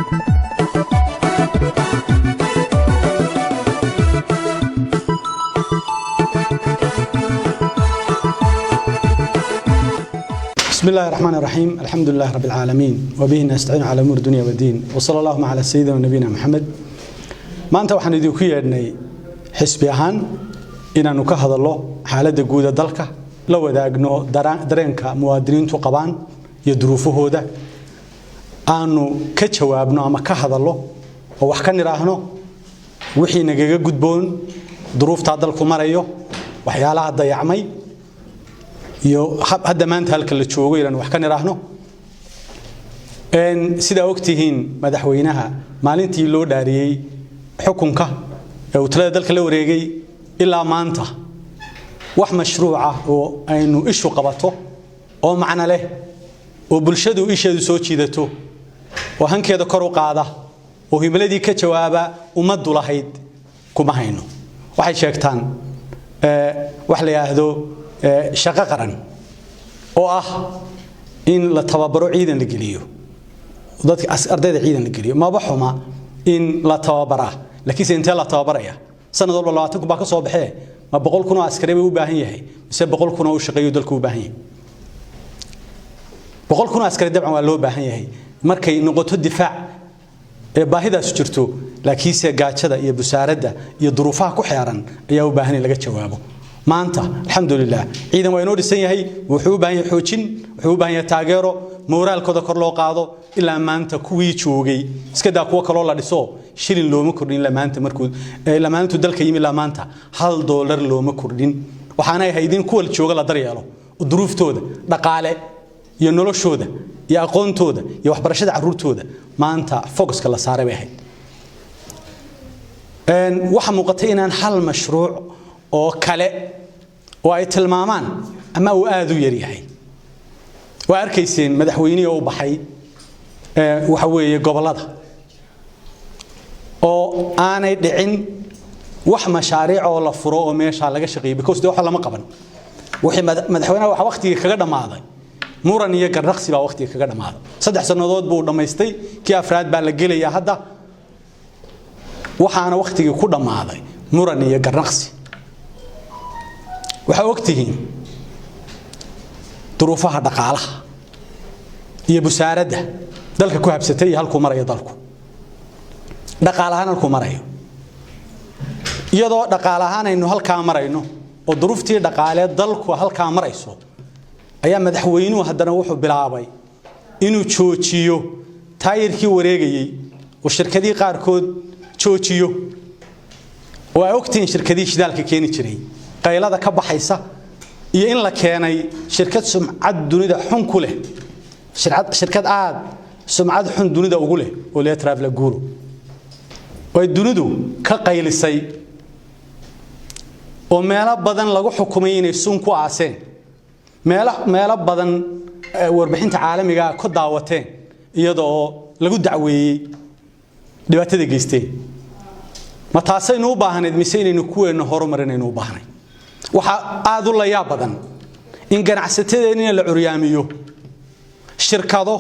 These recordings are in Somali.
بسم الله الرحمن الرحيم، الحمد لله رب العالمين، وبه نستعين على امور الدنيا والدين، وصلى اللهم على سيدنا ونبينا محمد. Maanta waxaan idinku yeedhnay xisbi ahaan inaanu ka hadallo xaaladda guud ee dalka, la wadaagno dareenka muwaadiniintu qabaan iyo duruufahooda, aanu ka jawaabno ama ka hadallo oo wax ka nidhaahno wixii nagaga gudboon duruuftaa dalku marayo, waxyaalaha dayacmay iyo hadda maanta halka la joogo inaanu wax ka nidhaahno. Sidaa ogtihiin, madaxweynaha maalintii loo dhaariyey xukunka ee uu talada dalka la wareegay ilaa maanta wax mashruuca oo aynu ishu qabato oo macno leh oo bulshadu isheedu soo jiidato oo hankeeda kor u qaada oo himiladii ka jawaaba ummaddu lahayd kuma hayno. Waxay sheegtaan wax la yidhaahdo shaqo qaran oo ah in la tababaro, ciidan la geliyo, dadka ardayda ciidan la geliyo. Maba xuma in la tababaraa, laakiinse intee la tababaraya? Sanad walba 20,000 baa ka soo baxee, ma 100,000 oo askari bay u baahan yahay mise 100,000 oo u shaqeeyo dalku u baahan yahay? 100,000 oo askari dabcan waa loo baahan yahay markay noqoto difaac ee baahidaasu jirto, laakiinse gaajada iyo busaaradda iyo duruufaha ku xeeran ayaa u baahan in laga jawaabo. Maanta, alxamdulilah, ciidan waa inoo dhisan yahay. Wuxuu u baahan yahay xoojin, wuxuu u baahan yahay taageero, mooraalkooda kor loo qaado. Ilaa maanta kuwii joogay, iska daa kuwo kaloo la dhiso, shilin looma kordhin. Ilaa maanta, markuu ilaa maalintuu dalka yimi ilaa maanta, $1 looma kordhin. Waxaanay ahayd in kuwa jooga la daryeelo, duruuftooda dhaqaale iyo noloshooda iyo aqoontooda iyo waxbarashada carruurtooda maanta focuska la saaray bay ahayd. Waxaa muuqatay inaan hal mashruuc oo kale oo ay tilmaamaan ama uu aada u yaryahay. Waa arkayseen madaxweynihii u baxay, waxa weeye, gobollada oo aanay dhicin wax mashaariic oo la furo oo meesha laga shaqeeyay, because de waxa lama qaban. Wixii madaxweynaha waxa waqtigii kaga dhammaaday muran iyo garnaqsi baa waqtigii kaga dhammaaday. 3 sannadood buu dhammaystay, kii afraad baa la gelayaa hadda. Waxaana waqtigii ku dhammaaday muran iyo garnaqsi. Waxaa ogtihiin duruufaha dhaqaalaha iyo busaaradda dalka ku habsatay iyo halkuu marayo dalku dhaqaale ahaan, halkuu marayo. Iyadoo dhaqaale ahaan aynu halkaa marayno oo duruuftii dhaqaalee dalku halkaa marayso, ayaa madaxweynuhu haddana wuxuu bilaabay inuu joojiyo taayirkii wareegayey oo shirkadihii qaarkood joojiyo, oo ay ogtihiin shirkadihii shidaalka keeni jiray qaylada ka baxaysa iyo in la keenay shirkad sumcad dunida xun ku leh, shirkad aad sumcad xun dunida ugu leh oo lee Travel Guru, oo ay dunidu ka qaylisay oo meelo badan lagu xukumay inay sun ku aaseen, meelo badan warbixinta caalamiga ku daawateen iyadoo lagu dacweeyey dhibaatada geysteen. Ma taasaynu u baahnayd mise inaynu kuweenna horumarinaynu u baahnay? Waxaa aada u layaab badan in ganacsatadeennina la curyaamiyo, shirkado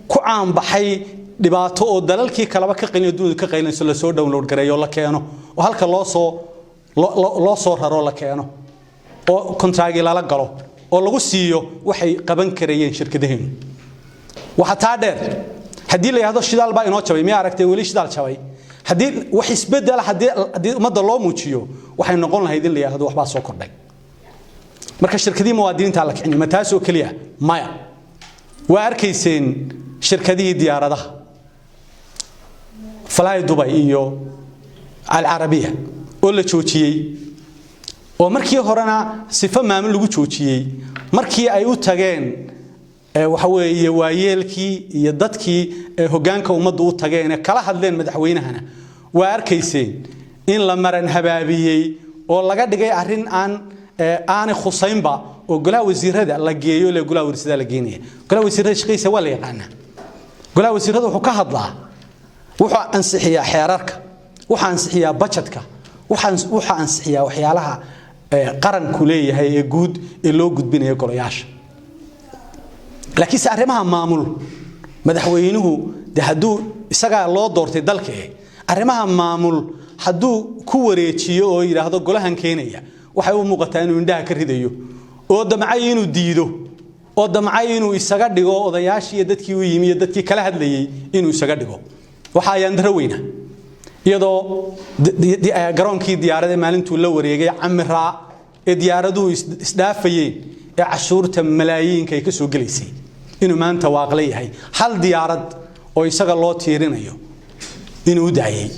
ku caanbaxay dhibaato oo dalalkii kaleba ka qaylinayo, dunidu ka qaylinayso, lasoo download gareeyo, la keeno oo halka loo soo raro, la keeno oo kontraagi lala galo oo lagu siiyo waxay qaban karayeen shirkadaheenu. Waxaa taa dheer, haddii la yidhahdo shidaal baa inoo jabay, miyaa aragtay weli shidaal jabay? Haddii wax isbedela, haddii ummadda loo muujiyo, waxay noqon lahayd in la yidhahdo waxbaa soo kordhay. Marka shirkadihii muwaadiniinta la kicinay, ma taasoo keliya? Maya. Waa arkayseen shirkadihii diyaaradaha, Fly Dubai iyo Alcarabiya, oo la joojiyey, oo markii horena sifo maamul lagu joojiyey. Markii ay u tageen, waxa weeye, waayeelkii iyo dadkii hoggaanka ummaddu u tageen ee kala hadleen madaxweynahana, waa arkayseen in la maran habaabiyey oo laga dhigay arrin aan aanay khusaynba oo golaha wasiirada la geeyo. Le golaha wasiirada la geenaya, golaha wasiirada shaqadiisa waa la yaqaanaa. Golaha wasiirada wuxuu ka hadlaa, wuxuu ansixiyaa xeerarka, wuxuu ansixiyaa bajetka, wuxuu ansixiyaa waxyaalaha qaranku leeyahay ee guud ee loo gudbinayo golayaasha. Laakiinse arrimaha maamul madaxweynuhu De hadduu isagaa loo doortay dalka, arrimaha maamul hadduu ku wareejiyo oo yidhaahdo golahan keenaya, waxay u muuqataa inuu indhaha ka ridayo oo damcay inuu diido oo damcay inuu isaga dhigo odayaashii iyo dadkii u yimi iyo dadkii kala hadlayay inuu isaga dhigo. Waxa ayaan daro weyna iyadoo garoonkii diyaarada maalintuu la wareegay camiraa ee diyaaraduhu isdhaafayeen ee cashuurta malaayiinka ay ka soo gelaysay, inuu maanta waaqle yahay hal diyaarad oo isaga loo tiirinayo inuu u daayay,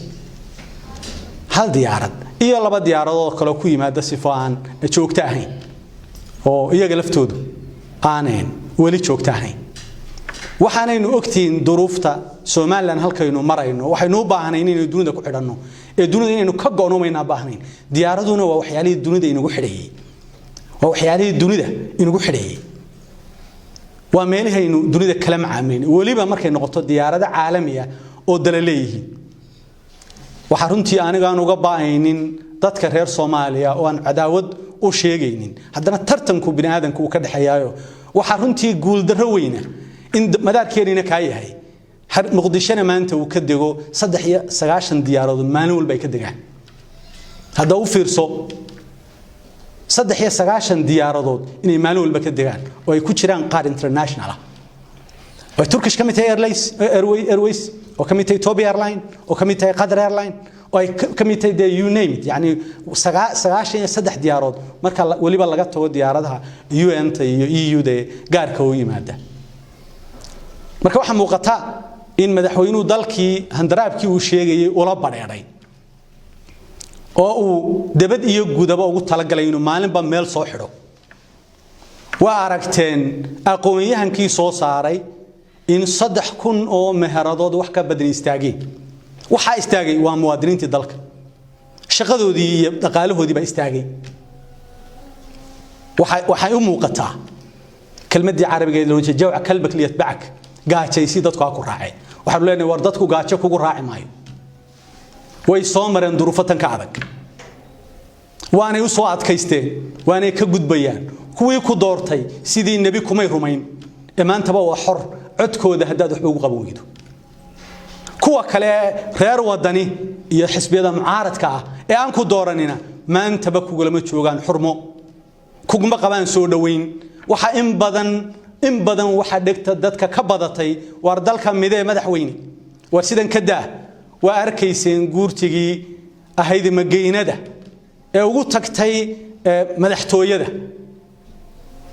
hal diyaarad iyo laba diyaaradood kale ku yimaada sifo aan joogto ahayn oo iyaga laftoodu aaneen weli joogto ahayn. Waxaanaynu ogtihiin duruufta Somaliland halkaynu marayno. Waxaynu u baahnayn inaynu dunida ku xidhanno ee dunida inaynu ka go'no maynaa baahnayn. Diyaaraduna waa waxyaalihii dunida inagu xidhayay, waa waxyaalihii dunida inagu xidhayay, waa meelihaynu dunida kala macaamilayn, weliba markay noqoto diyaarado caalami ah oo dala leeyihiin. Waxaa runtii aniga aan uga ba'aynin dadka reer Soomaaliya oo aan cadaawad u sheegaynin, haddana tartanku bini aadamku uu ka dhexeeyaayo, waxaa runtii guuldarro weyna in madaarkeenina kaa yahay, Muqdishona maanta uu ka dego 93 diyaaradood maalin walba ay ka degaan. Hadda u fiirso, 93 diyaaradood inay maalin walba ka degaan oo ay ku jiraan qaar international ah oo Turkish ka mid tahay Airlines, Airways, oo ka mid tahay Ethiopia Airline, oo ka mid tahay Qatar Airline, oo ay ka mid tahay, you name it, yani 93 diyaarood, marka weliba laga tago diyaaradaha UN-ta iyo EU-da gaarka u yimaada. Marka waxaa muuqata in madaxweynuhu dalkii handaraabkii uu sheegayay ula badheedhay oo uu debad iyo gudaba ugu talagalay inuu maalinba meel soo xidho. Waa aragteen aqoon-yahankii soo saaray in 3000 oo meheradood wax ka badan istaageen. Waxaa istaagay waa muwaadiniintii dalka, shaqadoodii iyo dhaqaalahoodii baa istaagay. Waxay u muuqataa kelmaddii carabiga ee loo jeedo جوع كلبك ليتبعك, gaajaysi dadku ha ku raaceen. Waxaanu leenahay, war dadku gaajo kugu raaci maayo. Way soo mareen duruufo tan ka adag, waanay u soo adkaysteen, waanay ka gudbayaan. Kuwii ku doortay sidii nebi kumay rumayn ee maantaba waa xor codkooda haddaad waxba ugu qaban weydo. Kuwa kale reer Wadani iyo xisbiyada mucaaradka ah ee aan ku dooranina maantaba kugulama joogaan xurmo, kuguma qabaan soo dhoweyn. Waxa in badan waxa dhegta dadka ka badatay: war dalka midee madaxweyne, war sidan ka daa. Waa arkayseen guurtigii ahayd mageynada ee ugu tagtay madaxtooyada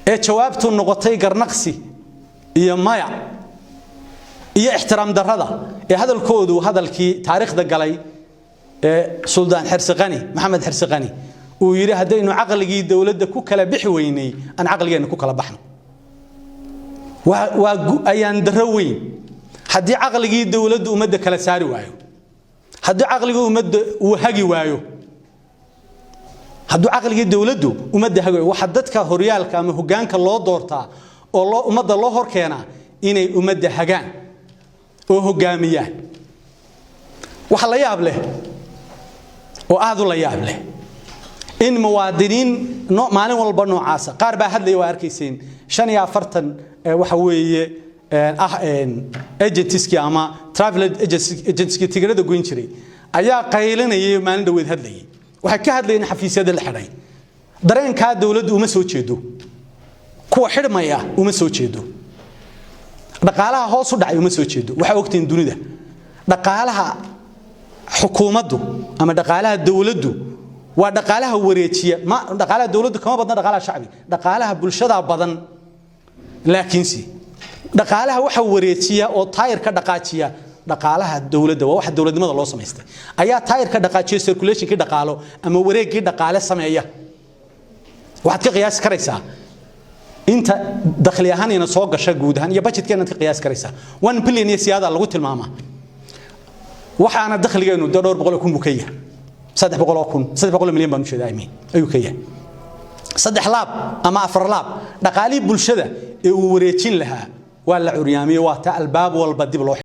ee jawaabtu noqotay garnaqsi iyo maya iyo ixtiraam darrada, ee hadalkoodu hadalkii taariikhda galay ee Suldaan Xirsiqani, Maxamed Xirsiqani, uu yidhi: haddaynu caqligii dowladda ku kala bixi weynay, aan caqligeenna ku kala baxno. Waa ayaan darro weyn haddii caqligii dowladdu ummadda kala saari waayo, haddii caqligii ummadda uu hagi waayo, hadduu caqligii dowladdu ummadda hagi waayo. Waxaa dadka horyaalka ama hoggaanka loo doortaa oo loo ummadda loo hor keenaa inay ummadda hagaan oo hoggaamiyaan. Waxa la yaab leh oo aad u la yaab leh in muwaadiniin maalin walba noocaasa qaar baa hadlaya. Waa arkayseen 45 waxa weeye ah agentskii ama travel agentskii tigirada goyn jiray ayaa qaylinayay, maalin dhaweed hadlayay. Waxay ka hadlayeen xafiisyada la xidhay. Dareenkaa dowladdu uma soo jeedo, kuwa xidhmaya uma soo jeedo, dhaqaalaha hoos u dhacay uma soo jeedo. Waxaa ogtiin dunida dhaqaalaha xukuumaddu ama dhaqaalaha dowladdu waa dhaqaalaha wareejiya. Ma dhaqaalaha dowladdu kama badna dhaqaalaha shacbi, dhaqaalaha bulshada badan, laakiinse dhaqaalaha waxa wareejiya oo taayirka dhaqaajiya dhaqaalaha dowladda. Waa waxa dowladnimada loo samaystay ayaa taayirka dhaqaajiya, circulationkii dhaqaalo ama wareeggii dhaqaale sameeya. Waxaad ka qiyaasi karaysaa inta dakhli ahaan ina soo gasha guud ahaan iyo budgetkeena ka qiyaasi karaysaa, 1 billion iyo siyaada lagu tilmaamaa. Waxaana dakhligeenu dee dhowr boqol oo kun buu ka yahay, 300,000, 300 milyan baan u jeedaa, I mean, ayuu ka yahay. Saddex laab ama afar laab dhaqaalihii bulshada ee uu wareejin lahaa waa la curyaamiyey. Waa ta albaab walba dib loo